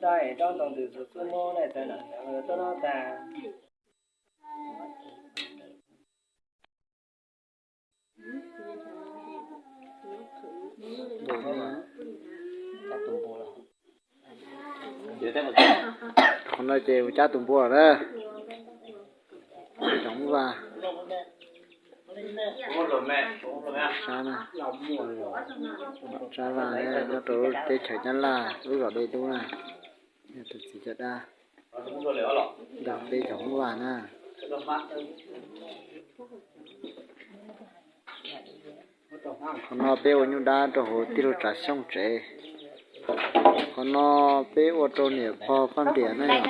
Rau ntawm tus xub mob na, tawm tuaj no tas. Qhov no ces ua cab tus npua lawm na. Cov Hmoob Vaj, sab na, sab Vaj nyob rau lub teb chaws Nyab Laj lub zos Dej Dub na, yog tus txiv caj dab ntawm peb cov Hmoob Vaj na. Qhov no peb ua nyuj dab rau hauv tij laug Tsav Xyooj tsev. Qhov no peb ua rau niam pog Paj Npias na yom.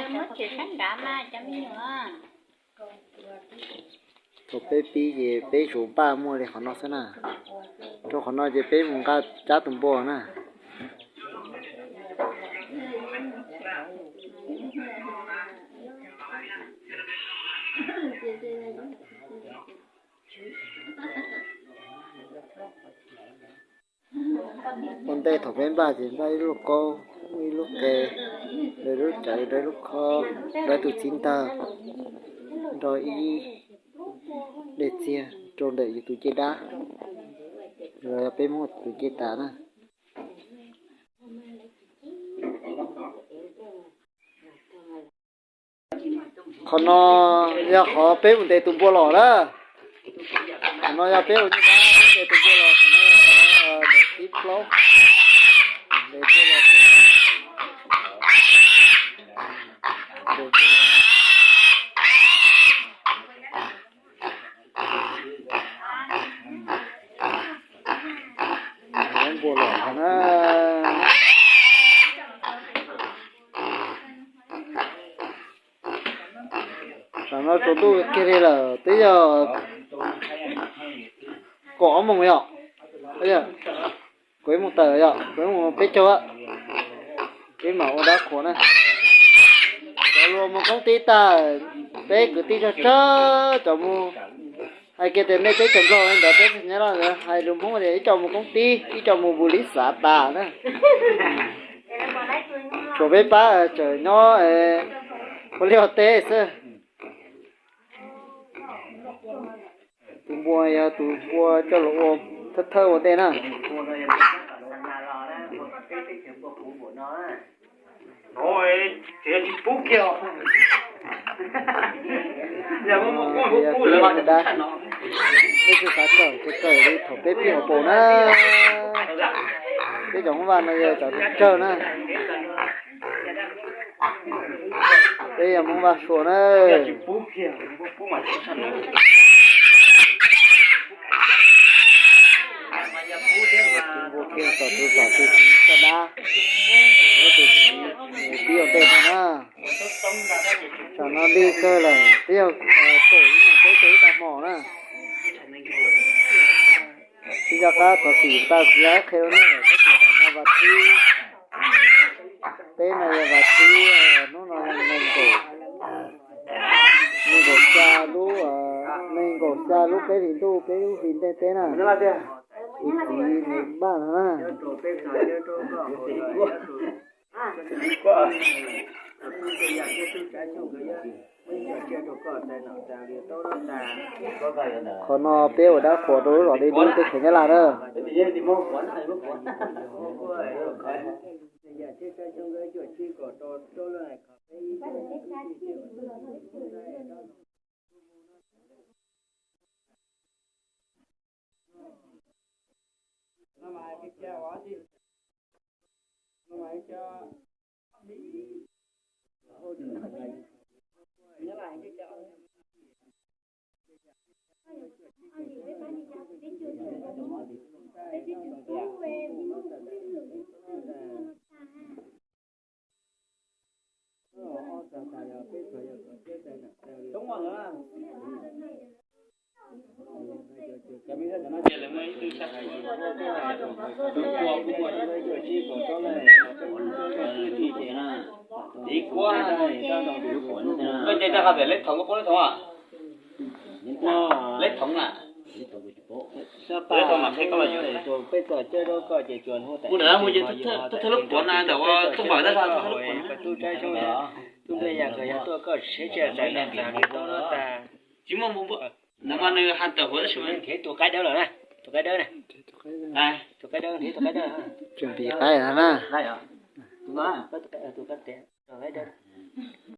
Thaum peb pib ces peb tsuas npaj muaj li qhov no xwb na. Rau qhov no ces peb mus nqa cab tus npua na. Ua ntej thaum peb npaj ces npaj ib lub lauj kaub, ib lub qe, lawv lub cawv, lawv lub khob, lawv tus txiv ntawg, nrog ib dej txiag rau ntawm yus tus cev dab, los yog peb Hmoob tus cev tas na. Qhov no yog qhov peb mus ntes tus npua los na. Qhov no yog peb mus ntes tus npua los, qhov no yog qhov ntawm tib plaub. Ntes npua los. Npua los na. Tam no tsaus ntuj kiag li lawm, twb yog kaum ob moos yom. Kaum ib moos tawm yom, kaum ib moos peb caug, peb mam ua dab qhuas na. Cov luag mus koob tib tag, peb kwv tij tsawg tsawg cov mus, hais kiag tias nej teb chaws Nplog li ntawd, peb teb chaws Nyab Laj ntawd, hais lus Hmoob tias ib co mus koob tib, ib co mus npus liv xav tas na. Tshuav peb pab tseem nyob ua liaj ua teb xwb. Tus npua yog tus npua coj los ua thawj thawj ua ntej na. Yog peb ua dab, peb kuj xav kawm, kawm li thaum peb pib hauv paus na. Peb cov Hmoob Vaj no yog cov tsawg na. Peb yog Hmoob Vaj Suav na. Tus npua kiag tom tus tom tus txiv caj dab, tus txiv mus pib ua ntej no na. Tsam no lig kawg lawm, twb yog kaum ib moos peb caug ib tag hmo na. Tsis nco qab thov txim tas txiv qhia nej, tab sis tam no vas thib, teb no yog vas thib, hnub no yog nees nkaum, nees nkaum xya lub, nees nkaum xya lub peb hlis ntuj peb lub hlis ntiaj teb na. Tus txiv nws npaj no na. Qhov no peb ua dab qhuas rau lub zos Dej Dub teb chaws Nyab Laj na. Koj ces rau qhov pem leb thoov, koj poob leb thoov a? Leb thoov na. Peb tau mas qheb koj los yuav. Peb tau coj rau koj ces tsuas hnub tas mus ces thawj lub puav na ntawm ua tuaj npawm tab sis thawj lub puav na. Tub ntuj yam koj yog tuaj koj siab tsaj tas nws tas nws tau no tas. Tsis muaj mus npua. Ntawd mas nws has tawm huv tab sis nrhiav tus qaib dawb los na. Tus qaib dawb na. Tus qaib dawb nrhiav tus qaib dawb. Tseem pim qaib no na. Tus qaib dawb.